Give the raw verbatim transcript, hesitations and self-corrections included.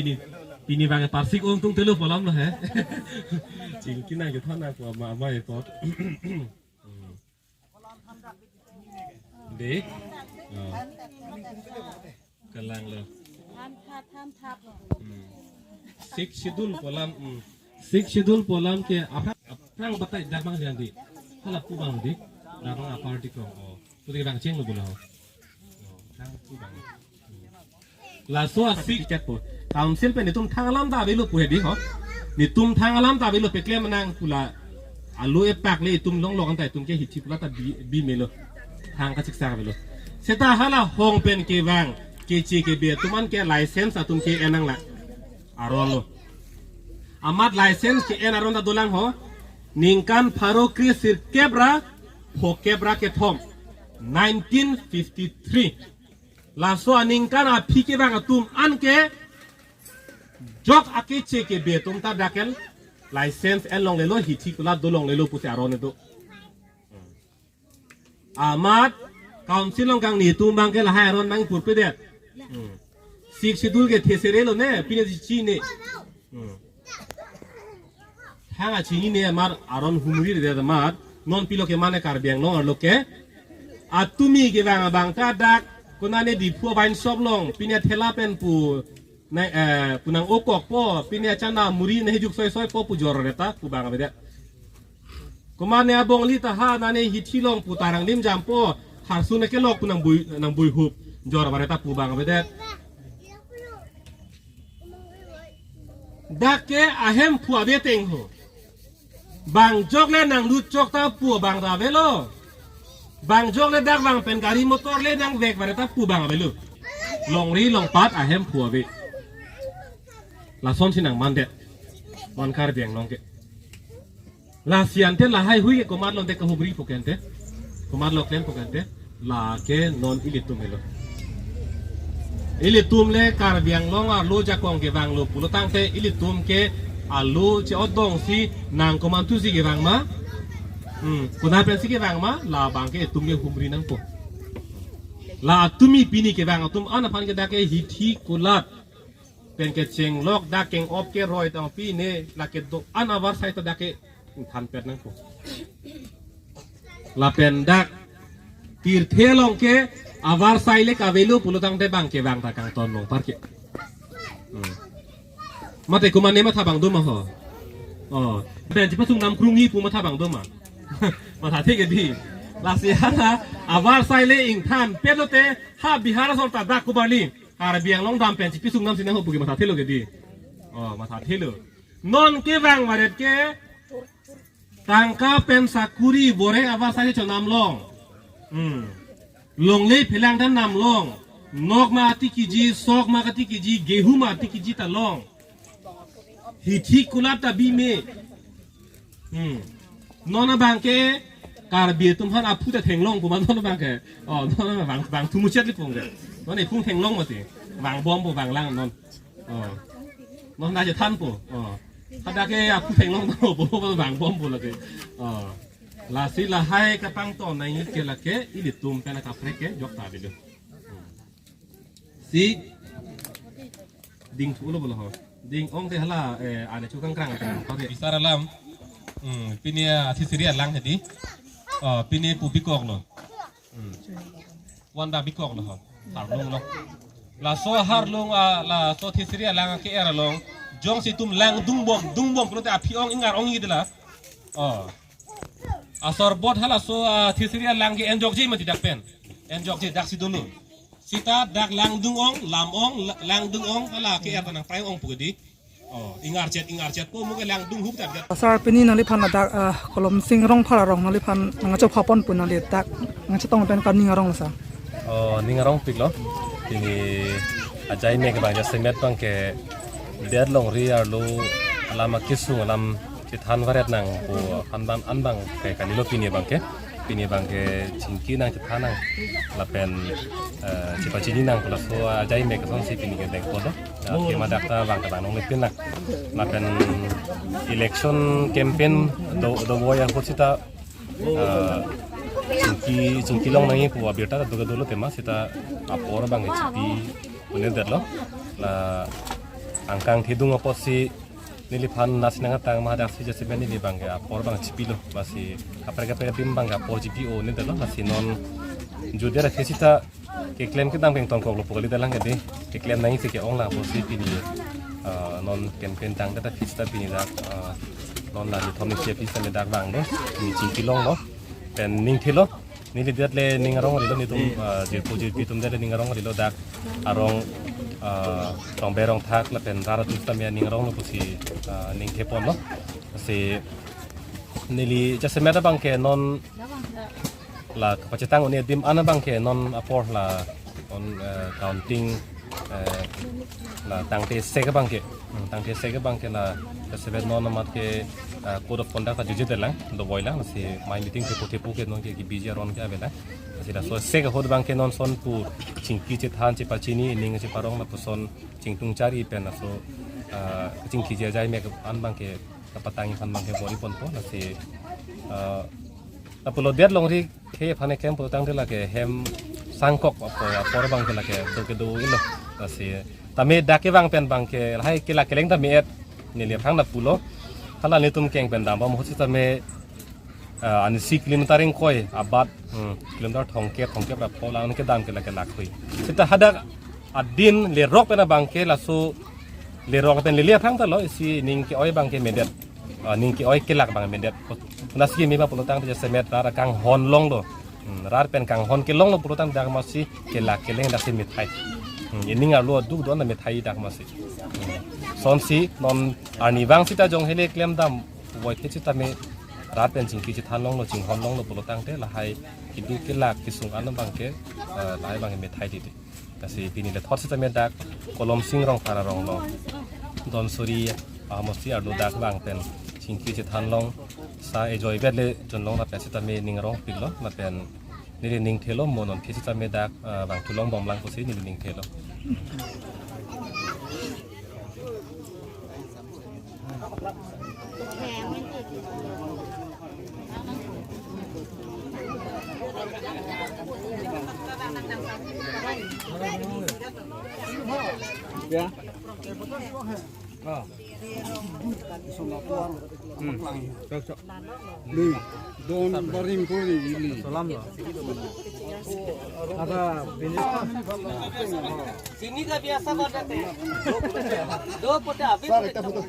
Pini, pini bang parsik ong tung telu polam lo he. Chingki nang kethan nang ko ama ama epot. Hmm. Dei. Oh. Kalang lo. Than thap, than thap lo. Hmm. Sixth schedule polam, hmm. Sixth schedule polam ke aphrang, aphrang batai dak bang jandi. Hala pu bang di. Dak bang aparty kong. Oh. Pu di bang cheng lo bula ho. Oh, aphrang pu bang. Laso asik chat po. Council pen itum thang alam ta avelo pu hedi ho. Itum thang alam ta avelo, peklem nang pu la. Alo epak le itum longlok anta itum ke hithi pu la ta bi, bi melo. Thang kachiksak avelo. Seta hala hong pen kevang keche kebe atum an ke license atum ke-en nang la. Aron lo. Amat license ke-en aron ta dolang ho. Ningkan pharo kre sirkep ra phokep ra kethom. Nineteen fifty-three. Laso aningkan aphi kevang atum an ke jok akeche kebe atum ta dak ke license en longlelo, hithi kulat do longlelo pusi aron do. Amat council along kangni atum bang ke lahai aron bang purpedet. Hmm. Sixth schedule ke thesere lo ne, pine di chini. Hmm. Thang achinine amat aron humri de amat non pilo ke mane Karbi Anglong arlo ke. Atumi kevang abang ta dak konane Diphu wine shop along pine thela pen pu na, eh, pu nang-okok po, pine achana muri na hijuk soi soi po pu jor reta pu bang avedet. Komane abongli ta ha nane hithi along pu tarang lim jam po, harsun kelok pu nang bui, nang bui hup jor ba reta pu bang avedet. Dak ke ahemphu ave teng ho. Bang jok le nanglut chok ta pu bang ta avelo. Bang jok le dak bang pen gari motor le nangvek ba reta pu bang avelo. Longri longpat ahemphu ave. Lasonsi nang mandet. Mon Karbi Anglong ke. Lasi ante lahai hui ke komatlo ante kahumri pu ke ante. Komatlo klem pu ke ante. Lake non ilitum helo. Ilitum le Karbi Anglong arlo ajakong kevang lo pulo tangte ilitum ke alo che-otdong si nang komantu si kevang ma. Hmm, kona pensi kevang ma, la bang ke itum ke humri nangpo. La atumi pini kevang atum an aphan ke dak ke hithi kulat pen kechenglok dak keng-op keroi tang pine lake do-an avarsai ta dak ke ingthan pet nangpo. Lapen dak tirthe along ke avarsai le kavelo pulo tangte bang kevang ta kangton longpar ke. Hmm. Mate komane matha bang do ma ho. Oh, pen chipasung nam krung hi pu matha bang do ma. Mathathe ke di. Lasi hala avarsai le ingthan pet lote ha Bihar asor ta dak kubarli Karbi Anglong dam pen chipisung nam si nang ho pu ke mathathelo ke di. Oh, mathathelo. Non kevang varet ke tangka pen sakuri bore avarsai chonam long. Hmm. Longle phelang dam nam long. Nok ma ati kiji, sok ma ati kiji, gehu ma ati kiji ta long. Hithi kulat ta bi me. Hmm. Non abang ke Karbi atum aphan aphu ta thenglong pu ma non abang ke. Oh, non abang, bang thu muchet li pung ke. Non iphung thenglong mati. Bang bom pu bang lang non. Oh. Non na je than pu. Oh. Hadak ke aphu thenglong pu pu bang bom pu lake. Oh. Lasi lahai kapangton nangji ke lake ilitum pen kaprek ke jok ta avelo. Hmm. Si ding thu lo bolo ho. Ding ong te hala, eh, ane chukang krang krang. Pare. Bisar alam. Hmm, pini, ah, thisiri alang tadi. Oh, pini pu bikok lo. Hmm. Wan da bikok lo ho. Harlung lo. Laso harlung, ah, laso thisiri alang ke-er along. Jongsi itum lang dungbom, dungbom pulote aphi ong ingar ong-i de la. Oh. Asor bot halaso, ah, thisiri alang ke enjokji mati dak pen. Enjokji daksi dolo. Sita dak langdung ong, lam ong, la-, langdung ong, hala ke-er ta nangprai ong pu ke di. Oh, ingarchet, ingarchet po mo ke langdung hup dak dak. Sir, pini nangliphan ladak, ah, Kolomsing Rongphar arong nangliphan nangchopha pon pu nangli dak nangchetong pen kaning arong lo sir. Oh, ning arongpik lo. Pini ajai me ke bang jasemet bang ke det longri arlo alam akesung alam chethan varet nang pu an bang, an bang ke kalilo pini bang ke. Pini bang ke chingki nang chethan nang lapen, eh, chepachini nang pu laso ajai me ke asonsi pini ke dengpon lo. Ke madak ta bang ke bang nong lepin nang. Lapen election campaign do, do boy ahut sita, eh, chingki, chingki long nangji pu abirta do ke dolo tema sita apor bang ke chipi un-edetlo. La Angkang thedung apotsi neliphan nasi nang atang ma daksi jasemet neli abangke apor abang chipilo, lasi kaprek kaprek adim abangke apor chipi-o-ne detlo, lasi non judia ra phisi ta keklem kedam keng tongkoklo pu kalidet lang ke dei, keklem nangji ke-ong lang apotsi pini, ah, non campaign tangdet ta phisi ta pini dak, ah, non la nithom ningje phisi ta me dak vanglo, pini chingki longlo, pen ning thelo, neli det le ning arong rilo netum, ah, jirpo jirpi atum det le ning arong rilo dak arong, ah, Rongber Rongthak lapen rat atum sitame ning aronglo pusi, ah, ning theponlo. Si neli jasemet abangke non la kapachethang un-e adim an abangke non apor la non, eh, counting, eh, la tangte sek abangke, hmm, tangte sek abangke la jasemet non amat ke, eh, code of conduct ta jujedet lang, dovoi lang, si mai meeting thepo thepo ke non ke kebiji aron ke avelang. Si laso sek ahut abangke non sonpu chingki chethan chepachini, ning cheparong lapuson chingtung chari pen laso, eh, chingki jejai me an abangke kapatangji aphan abangke bor-iponpo, lasi, eh, lapulo det longri khei aphan eklem pulotangte lake hem sangkok apor, apor abangke lake do kedo-ilo. Lasi tame dak kevang pen abangke lahai kelak keleng ta me-et, neli aphrang ta pulo. Hala netum keng pen dambom ahut sitame, ah, anisi kilometer ingkoi abat, hmm, kilometer thomkep, thomkep ra pho lang kedam ke lake lakhoi. Seta hadak adin lerok pen abangke laso lerok pen lele aphrang ta lo, isi ning ke-oi abangke medet. Ah, ning ke-oi kelak abang medet. Nasi me ma pulotangte jasemet rat kanghon longlo. Hmm, rat pen kanghon kelonglo pulotang dak masi kelak keleng daksi methai. Hmm, ining arlo aduk do-an methai dak masi. Hmm. Sonsi non arnivang sita jong hele klem dam voi ke sitame rat pen chingki chethan longlo, chinghon longlo pulotangte lahai keduk kelak kesung an abangke, eh, lahai abangke methai titi. Lasi pini le thot sitame dak Kolomsing Rongphar arong lo, Donsuri ahamosti arlo dak vang pen chingki chethan long, sa ejoi vet le jonlong lapen sitame ning arongpiklo lapen neli ning thelo, mo non ke sitame dak, ah, vangthu longbom lang pusi neli ning thelo. Ya. Oh. Hmm. Sok, sok. Li, don baring ko li, li. Salam lo. Ada bini. Sini ka biasa banget ya. Do pote abis. Sir, ekta photo.